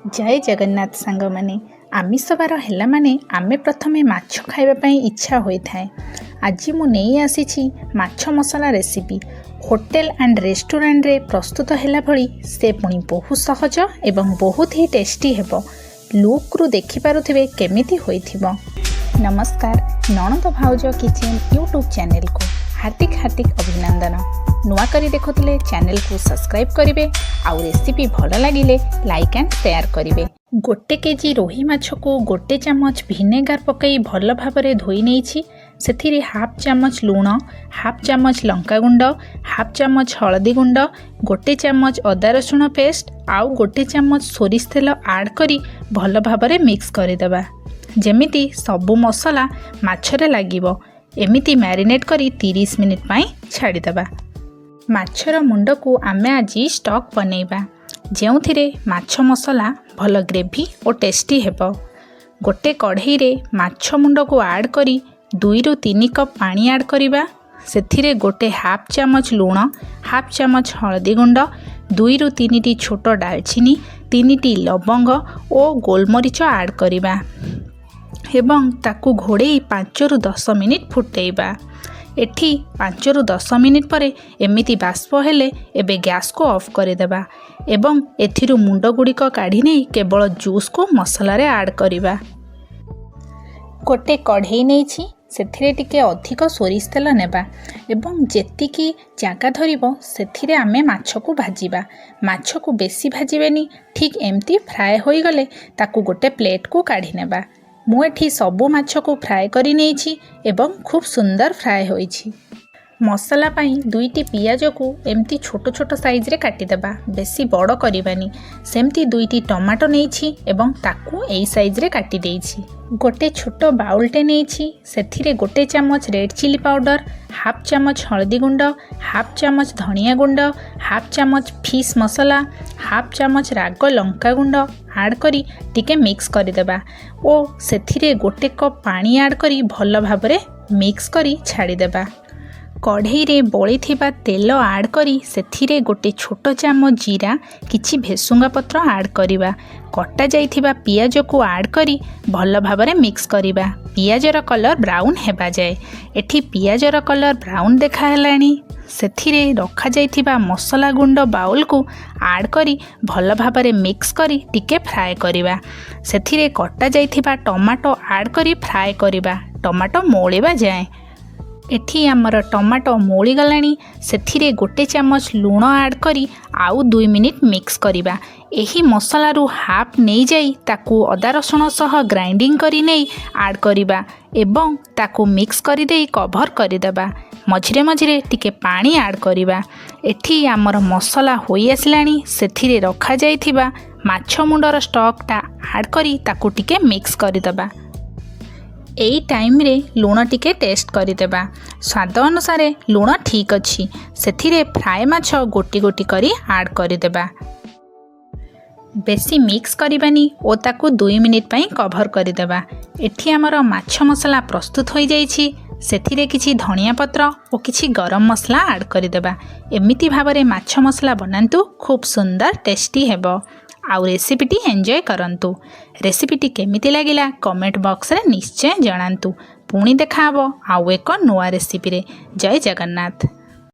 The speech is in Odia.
ଜୟ ଜଗନ୍ନାଥ ସାଙ୍ଗମାନେ। ଆମିଷ ବାର ହେଲା ମାନେ ଆମେ ପ୍ରଥମେ ମାଛ ଖାଇବା ପାଇଁ ଇଚ୍ଛା ହୋଇଥାଏ। ଆଜି ମୁଁ ନେଇ ଆସିଛି ମାଛ ମସଲା ରେସିପି। ହୋଟେଲ ଆଣ୍ଡ ରେଷ୍ଟୁରାଣ୍ଟରେ ପ୍ରସ୍ତୁତ ହେଲା ଭଳି, ସେ ପୁଣି ବହୁତ ସହଜ ଏବଂ ବହୁତ ହି ଟେଷ୍ଟି ହେବ। ଲୁକ୍ରୁ ଦେଖିପାରୁଥିବେ କେମିତି ହୋଇଥିବ। ନମସ୍କାର, ନଣନ୍ଦ ଭାଉଜ କିଚେନ୍ ୟୁଟ୍ୟୁବ୍ ଚ୍ୟାନେଲକୁ ହାର୍ଦ୍ଦିକ ହାର୍ଦ୍ଦିକ ଅଭିନନ୍ଦନ। ନୂଆ କରି ଦେଖୁଥିଲେ ଚ୍ୟାନେଲକୁ ସବସ୍କ୍ରାଇବ୍ କରିବେ ଆଉ ରେସିପି ଭଲ ଲାଗିଲେ ଲାଇକ୍ ଆଣ୍ଡ ସେୟାର କରିବେ। 1 କେଜି ରୋହି ମାଛକୁ 1 ଚାମଚ ଭିନେଗାର ପକାଇ ଭଲ ଭାବରେ ଧୋଇ ନେଇଛି। ସେଥିରେ ହାଫ୍ ଚାମଚ ଲୁଣ, ହାଫ୍ ଚାମଚ ଲଙ୍କାଗୁଣ୍ଡ, ହାଫ୍ ଚାମଚ ହଳଦୀ ଗୁଣ୍ଡ, 1 ଚାମଚ ଅଦା ରସୁଣ ପେଷ୍ଟ ଆଉ 1 ଚାମଚ ସୋରିଷ ତେଲ ଆଡ଼୍ କରି ଭଲ ଭାବରେ ମିକ୍ସ କରିଦେବା, ଯେମିତି ସବୁ ମସଲା ମାଛରେ ଲାଗିବ। ଏମିତି ମ୍ୟାରିନେଟ୍ କରି 30 ମିନିଟ୍ ପାଇଁ ଛାଡ଼ିଦେବା। ମାଛର ମୁଣ୍ଡକୁ ଆମେ ଆଜି ଷ୍ଟକ୍ ବନେଇବା, ଯେଉଁଥିରେ ମାଛ ମସଲା ଭଲ ଗ୍ରେଭି ଓ ଟେଷ୍ଟି ହେବ। ଗୋଟେ କଢ଼େଇରେ ମାଛ ମୁଣ୍ଡକୁ ଆଡ଼୍ କରି 2ରୁ 3 କପ୍ ପାଣି ଆଡ଼୍ କରିବା। ସେଥିରେ ଗୋଟେ ହାଫ୍ ଚାମଚ ଲୁଣ, ହାଫ୍ ଚାମଚ ହଳଦୀ ଗୁଣ୍ଡ, 2ରୁ 3ଟି ଛୋଟ ଡାଲଚିନି, ତିନିଟି ଲବଙ୍ଗ ଓ ଗୋଲମରିଚ ଆଡ଼୍ କରିବା ଏବଂ ତାକୁ ଘୋଡ଼େଇ 5ରୁ 10 ମିନିଟ୍ ଫୁଟେଇବା। ଏଠି 5ରୁ 10 ମିନିଟ୍ ପରେ ଏମିତି ବାଷ୍ପ ହେଲେ ଏବେ ଗ୍ୟାସ୍କୁ ଅଫ୍ କରିଦେବା ଏବଂ ଏଥିରୁ ମୁଣ୍ଡ ଗୁଡ଼ିକ କାଢ଼ି ନେଇ କେବଳ ଜୁସ୍କୁ ମସଲାରେ ଆଡ଼୍ କରିବା। ଗୋଟେ କଢ଼େଇ ନେଇଛି। ସେଥିରେ ଟିକେ ଅଧିକ ସୋରିଷ ତେଲ ନେବା ଏବଂ ଯେତିକି ଜାଗା ଧରିବ ସେଥିରେ ଆମେ ମାଛକୁ ଭାଜିବା। ମାଛକୁ ବେଶୀ ଭାଜିବେନି, ଠିକ୍ ଏମିତି ଫ୍ରାଏ ହୋଇଗଲେ ତାକୁ ଗୋଟେ ପ୍ଲେଟ୍କୁ କାଢ଼ି ନେବା। ମୁଁ ଏଠି ସବୁ ମାଛକୁ ଫ୍ରାଏ କରି ନେଇଛି ଏବଂ ଖୁବ୍ ସୁନ୍ଦର ଫ୍ରାଏ ହୋଇଛି। ମସଲା ପାଇଁ ଦୁଇଟି ପିଆଜକୁ ଏମିତି ଛୋଟ ଛୋଟ ସାଇଜ୍ରେ କାଟିଦେବା, ବେଶୀ ବଡ଼ କରିବାନି। ସେମିତି ଦୁଇଟି ଟମାଟୋ ନେଇଛି ଏବଂ ତାକୁ ଏଇ ସାଇଜ୍ରେ କାଟି ଦେଇଛି। ଗୋଟେ ଛୋଟ ବାଉଲଟେ ନେଇଛି। ସେଥିରେ 1 ଚାମଚ ରେଡ଼୍ ଚିଲି ପାଉଡ଼ର, ହାଫ୍ ଚାମଚ ହଳଦୀ ଗୁଣ୍ଡ, ହାଫ୍ ଚାମଚ ଧନିଆ ଗୁଣ୍ଡ, ହାଫ୍ ଚାମଚ ଫିସ୍ ମସଲା, ହାଫ୍ ଚାମଚ ରାଗ ଲଙ୍କା ଗୁଣ୍ଡ ଆଡ଼୍ କରି ଟିକେ ମିକ୍ସ କରିଦେବା ଓ ସେଥିରେ 1 କପ୍ ପାଣି ଆଡ଼୍ କରି ଭଲ ଭାବରେ ମିକ୍ସ କରି ଛାଡ଼ିଦେବା। କଢ଼େଇରେ ବଳିଥିବା ତେଲ ଆଡ଼୍ କରି ସେଥିରେ ଗୋଟେ ଛୋଟ ଚାମଚ ଜିରା, କିଛି ଭେସୁଙ୍ଗା ପତ୍ର ଆଡ଼୍ କରିବା। କଟା ଯାଇଥିବା ପିଆଜକୁ ଆଡ଼୍ କରି ଭଲ ଭାବରେ ମିକ୍ସ କରିବା, ପିଆଜର କଲର୍ ବ୍ରାଉନ୍ ହେବା ଯାଏ। ଏଠି ପିଆଜର କଲର୍ ବ୍ରାଉନ୍ ଦେଖାହେଲାଣି। ସେଥିରେ ରଖାଯାଇଥିବା ମସଲା ଗୁଣ୍ଡ ବାଉଲକୁ ଆଡ଼୍ କରି ଭଲ ଭାବରେ ମିକ୍ସ କରି ଟିକେ ଫ୍ରାଏ କରିବା। ସେଥିରେ କଟା ଯାଇଥିବା ଟମାଟୋ ଆଡ଼୍ କରି ଫ୍ରାଏ କରିବା, ଟମାଟୋ ମଉଳିବା ଯାଏଁ। ଏଠି ଆମର ଟମାଟୋ ମଉଳିଗଲାଣି। ସେଥିରେ 1 ଚାମଚ ଲୁଣ ଆଡ଼୍ କରି ଆଉ 2 ମିନିଟ୍ ମିକ୍ସ କରିବା। ଏହି ମସଲାରୁ ହାଫ୍ ନେଇଯାଇ ତାକୁ ଅଦା ରସୁଣ ସହ ଗ୍ରାଇଣ୍ଡିଙ୍ଗ କରି ନେଇ ଆଡ଼୍ କରିବା ଏବଂ ତାକୁ ମିକ୍ସ କରିଦେଇ କଭର୍ କରିଦେବା। ମଝିରେ ମଝିରେ ଟିକେ ପାଣି ଆଡ଼୍ କରିବା। ଏଠି ଆମର ମସଲା ହୋଇ ଆସିଲାଣି। ସେଥିରେ ରଖାଯାଇଥିବା ମାଛ ମୁଣ୍ଡର ଷ୍ଟକ୍ଟା ଆଡ଼୍ କରି ତାକୁ ଟିକେ ମିକ୍ସ କରିଦେବା। ଏଇ ଟାଇମ୍ରେ ଲୁଣ ଟିକେ ଟେଷ୍ଟ କରିଦେବା। ସ୍ୱାଦ ଅନୁସାରେ ଲୁଣ ଠିକ୍ ଅଛି। ସେଥିରେ ଫ୍ରାଏ ମାଛ ଗୋଟି ଗୋଟି କରି ଆଡ଼୍ କରିଦେବା। ବେଶୀ ମିକ୍ସ କରିବାନି ଓ ତାକୁ 2 ମିନିଟ୍ ପାଇଁ କଭର୍ କରିଦେବା। ଏଠି ଆମର ମାଛ ମସଲା ପ୍ରସ୍ତୁତ ହୋଇଯାଇଛି। ସେଥିରେ କିଛି ଧନିଆ ପତ୍ର ଓ କିଛି ଗରମ ମସଲା ଆଡ଼୍ କରିଦେବା। ଏମିତି ଭାବରେ ମାଛ ମସଲା ବନାନ୍ତୁ, ଖୁବ୍ ସୁନ୍ଦର ଟେଷ୍ଟି ହେବ ଆଉ ରେସିପିଟି ଏନ୍ଜୟ କରନ୍ତୁ। ରେସିପିଟି କେମିତି ଲାଗିଲା, କମେଣ୍ଟ ବକ୍ସରେ ନିଶ୍ଚୟ ଜଣାନ୍ତୁ। ପୁଣି ଦେଖାହେବ ଆଉ ଏକ ନୂଆ ରେସିପିରେ। ଜୟ ଜଗନ୍ନାଥ।